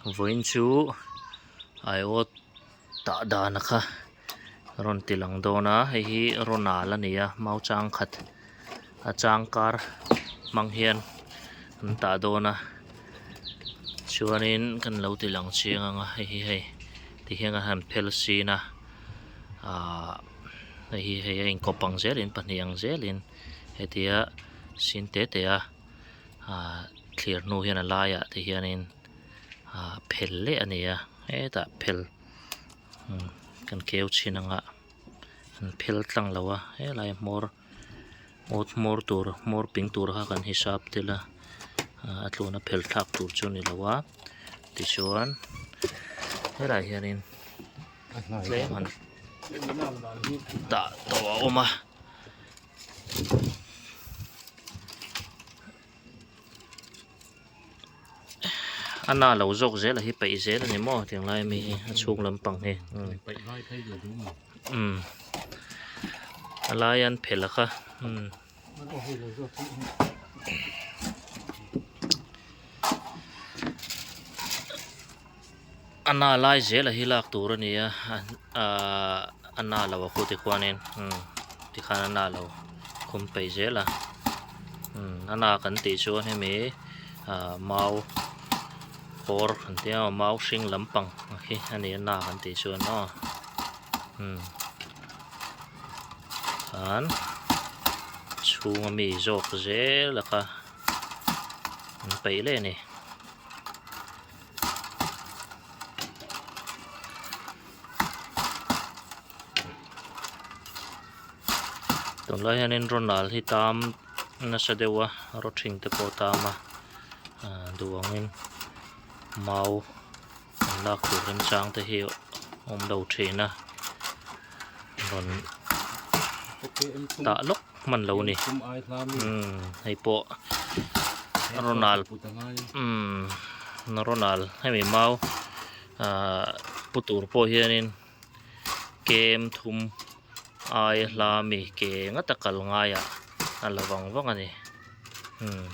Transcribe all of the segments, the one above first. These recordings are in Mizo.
Vawiin chu aiawt tah dana kha rawn ti lang dawn a hei hi rawnal a ni a mau chang khat a chang kar hmang hian an tah dawn a chuanin kan lo ti lang chiang ang a hei hi hei tihian a han phel sin a ahh hei hi hei a inkawp ang zelin pahnih ang zelin hetia sin te te a ahh thlir hnu hian a laiah te hianin ahh phel leh a ni a hetah phel kan keu chhin anga an phel tlang lo a helai hmawr awt hmawr tur hmawr ping tur kha kan hisap tel a ah a tluan a phel thlak tur chu a ni lo a tichuan helaiah hianin tlem han tah tawh a awm a. A na lo zawk zel a hi peih zel a ni maw tiang lai ami hi a chhung lampang hi umm a lai an phelh a kha umm. A na lai zel a hi lak tur a ni a ahh a na lo a khu tikhuanin umm tikhan a na lo khum peih zel a umm a na kan tih chuan hemi ahh mau kawr kan tia mau hring lampang ang hi a ni a na kan tih chuan aw umm khan chhunga mi zawk zel a kha an peih leh a ni. Tunlai hianin rawnal hi tam nasa deuh a rawthing te pawh a tam a ah duh angin mau an lak tur remchang te hi awm lo thin a rawn tah lawk hman lo a ni umm hei pawh rawnal umm rawnal hemi mau ahh pu tur pawh hianin kem thum aia hla mi ke ngata kal ngaiah a la vang vang a ni umm.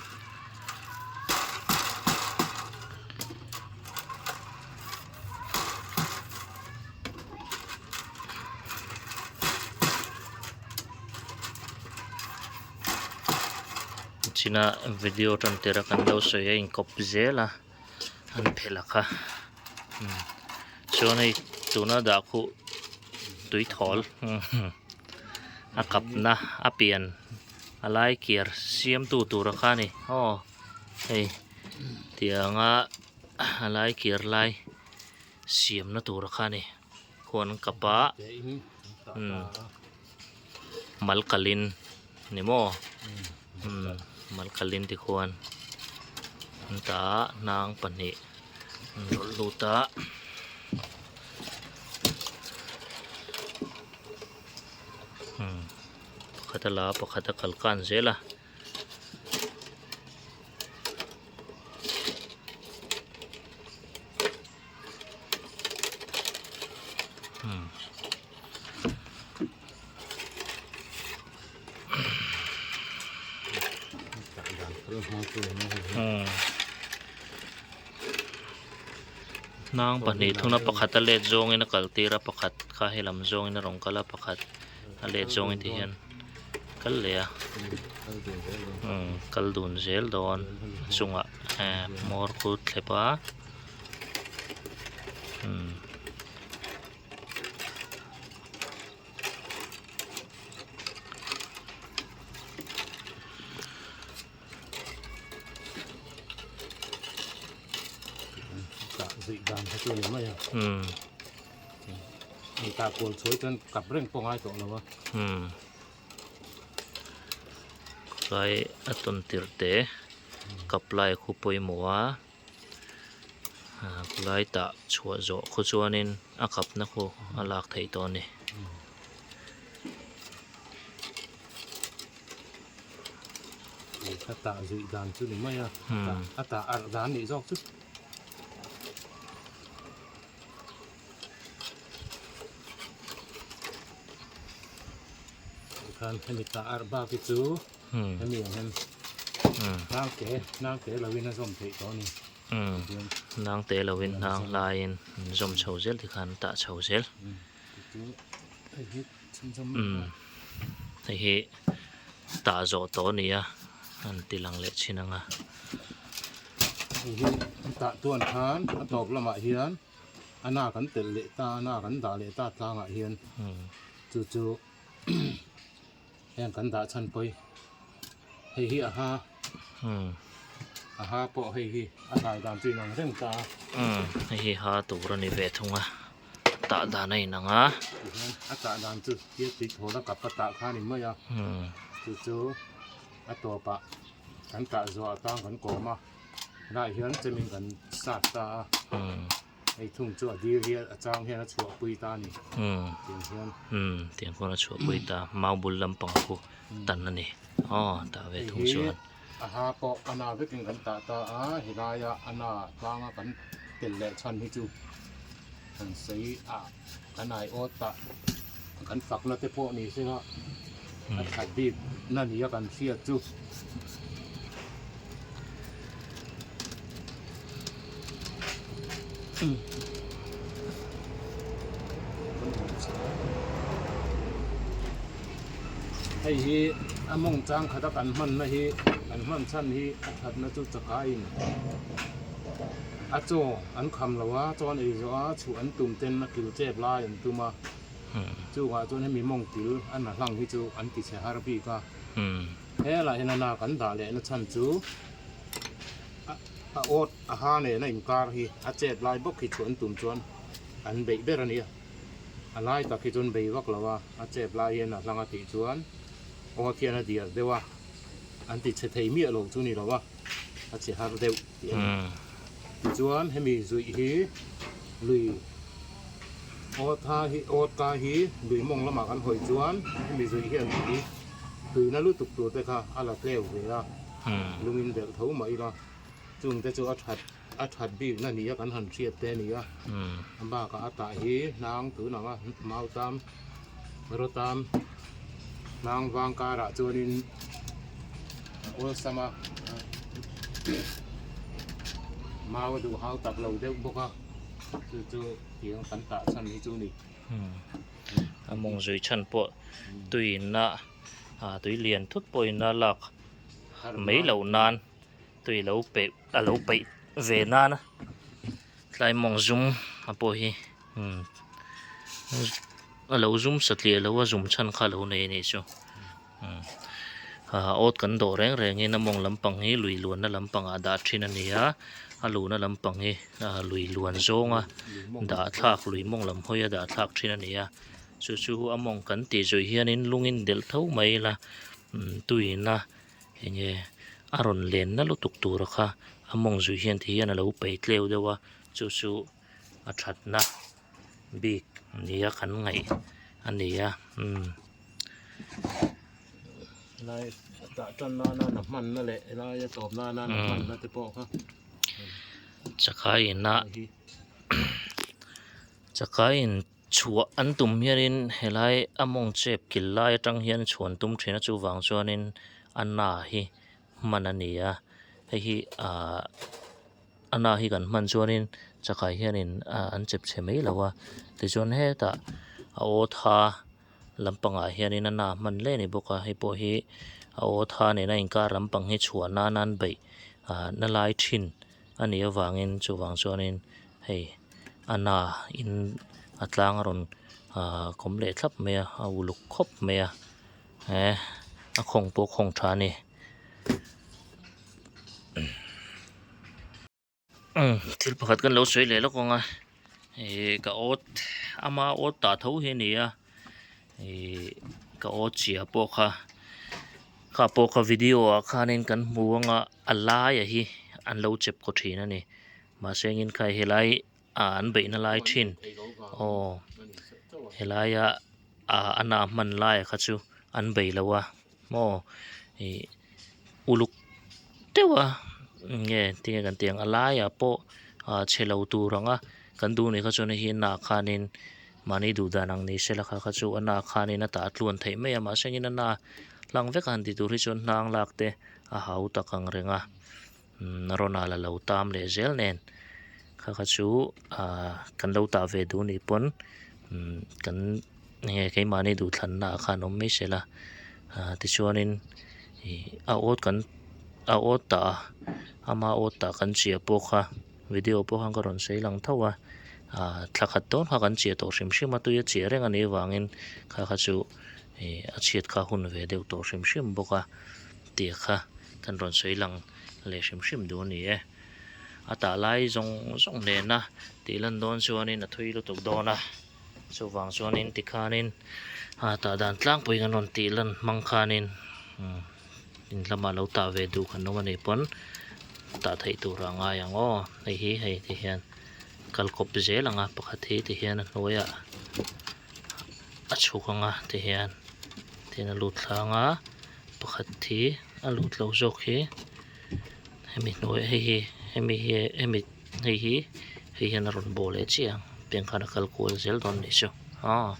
China video tan tir a kan lo sawi a inkawp zel a an phelh a kha umm chuan hei tuna dah khuh tuithawl a kapna a pian a lai kiar siamtu tur a kha a ni aw hei tianga a lai kiar lai siamna tur a kha a ni khuan an kap a umm mal kalin ni maw umm mal kalin tikhuan an tah a hnang pahnih an rawlh lut a. Umm pakhat a la a pakhat a kal kan zel a. Hnang pahnih thuna pakhat a let zawngin a kal tir a pakhat kha he lam zawngin a rawn kal a pakhat a let zawngin ti hian kal leh a umm kal dun zel dawn a chungah eh hmawr khu thlep a umm. Tah zui dan kha chu a ni mai a. Umm. An tah kual chhuai chuan kap reng pawh ngai tawh lo a. Umm. Tlai a tawn tirh te kap lai khu pawimawh a. Khulai tah chhuah zawh khu chuanin a kapna khu a lak theih tawh a ni. A tah zuih dan chu ni mai a, a tah arh dan nih zawk chu. Tikhan hemi tah arh bak hi chu hemi ang hian nangte nangte lo in a zawm theih tawh a ni. Umm hnang te lovin hnang hlaiin an zawm chho zel tikhan an tah chho zel. Umm hei hi tah zawh tawh a ni a an ti lang leh thin ang a. Hei hi an tah tuan khan a tawp lamah hian a na kan telh leh ta a na kan dah leh ta tlangah hian chu chu heng kan dah chhan pawi hei hi a ha a ha pawh hei hi a dai dan chu inang reng ta a. Hei hi ha tur a ni ve thung a tah dan a inang a. Tihian a tah dan chu tia tui thawl a kap a tah kha a ni mai a chu chu a tawpah kan tah zawh atang kan kawm a helaiah hian chemin kan sat ta a. Hei thung chu a dil hi a chang hian a chhuahpui ta a ni. Tiang hian. Umm tiang khuan a chhuahpui ta. Mau bul lampang khu tan a ni. Aw tah ve thung chuan. Hei hi a ha pawh a na vekin kan tah ta a, helaia a na tlanga kan tel leh chhan hi chu kan sawi a kan aiawt tah kan fakna te pawh ni se la a that bik na nia kan hriat chu. Hei hi a mawng chang khata kan hmanna hi kan hman chhan hi a thatna chu chakaiin a chaw an kham lo a chuan ei zawh a chhuah an tum ten a kil chep lai an tum a chungah chuan hemi mawng kil a na hlang hi chu an ti chhe har bik a helaiah hian a na kan dah lehna chhan chu a awt a ha nena inkar hi a chet lai bawk hi chu an tum chuan an beih ber a nia a lai tak hi chuan bei vak lo a a chet lai hian a hlang a tih chuan awt hian a diar deuh a an ti chhe thei miah lo chu ni lo a a che har deuh tih a ni tichuan hemi zuih hi lui awt ha hi awt ka hi lui mawng lamah kan hawi chuan hemi zuih hian tui tuina lutuk tur te kha a la tleu ve a. Lungin belh tho mah ila chung te chu a that a that bik na nia kan han hriat te a ni a a bakah a tah hi hnang tun ang a mau tam raw tam hnang vang karah chuanin a awlsam a mau a duh hau tak lo deuh bawk a chu chu tiang kan tah chhan hi chu a ni. A mawng zui chhan pawh tuiin a. ah tui lian thut pawhin a lak mai loh nan tui lo peih a lo peih ve nan a tlai mawng zum a pawh hi umm a lo zum satliah lo a zum chhan kha a lo nei a nih chu umm ah awt kan dawh reng rengin a mawng lampang hi lui luanna lampangah dah thin a ni a a luhna lampang hi ah lui luan zawnga dah thlak lui mawng lam hawia dah thlak thin a ni a. Chu chu a mawng kan tih zawih hianin lungin delh tho mai ila umm tuiin a enge a rawn lenna lutuk tura kha a mawng zuih hian ti hian a lo pei tleu deuh a chu chu a thatna bik nia kan ngaih a ni a umm. Helai a tah tan nana na hmanna leh helai a tawp nana na hmanna te pawh kha. Chakai ina chakai in. Chhuah an tum hianin helai a mawng chep kil lai atang hian chhuah an tum thin a chuvang chuanin a na hi hman a ni a hei hi ahh a na hi kan hman chuanin chakai hianin ah an chep chhe mai lo a tichuan hetah a aw tha lampangah hianin a na hman hle a ni bawk a hei pawh hi a aw tha nena inkar lampang hi chhuah nana an beih ah na lai thin a nih avangin chuvang chuanin hei a na in a tlang a rawn ahh kawm leh thlap mai a a uluk khawp mai a he a khawng pawh a khawng tha a ni umm thil pakhat kan lo sawi leh lawk ang a ihh ka awt ama awt tah tho hi a ni a ihh ka awt chhia pawh kha kha pawh kha video ah khanin kan hmu ang a a laia hi an lo chep kaw thin a ni mahse engin kha helai ah an beihna lai thin aw helaia ah a na hman laia kha chu an bei lo a maw ih uluk deuh a nge tinge kan tih ang a laiah pawh ah chhe lo tur ang a kan duh nih kha chuan hei hi a nah khanin mahni duh dan ang ni se la kha kha chu a nah khanin a tah tluan theih mai a mahse engin a nah hlang vek a han ti tur hi chuan hnang lak te a hau tak ang reng a. Ronald a lo tam leh zel nen kha kha chu ah kan lo tah ve duh nih pawn kan enge keimahni duhthlanna ah khan awm mai se la ah tichuanin ih a awt kan a awt tah a ama awt tah kan chiah pawh kha video pawh khan ka rawn sawi lang tho a ah thla khat dawn kha kan chiah tawh hrim hrim a tui a chiah reng a nih avangin kha kha chu ih a chhiat kha hun ve deuh tawh hrim hrim bawk a tih kha kan rawn sawi lang leh hrim hrim duh a ni e. A tah lai zawng zawng nena tih lan dawn chuanin a thui lutuk dawn a chuvang chuanin tikhanin a tah dan tlangpui kan rawn tih lan hmang khanin umm in lamah lo tah ve duh kan awm anih pawn tah theih tur a ngai ang aw hei hi hei ti hian kal kawp zel ang a pakhat hi ti hian a hnuaiah a chhuk ang a ti hian tin a lut thlang a pakhat hi a lut lo zawk hi. Hemi hnuai hei hi hemi hi hemi hei hi hei hian a rawn bawh leh chiah ang tiang khan a kal kual zel dawn anih chu aw.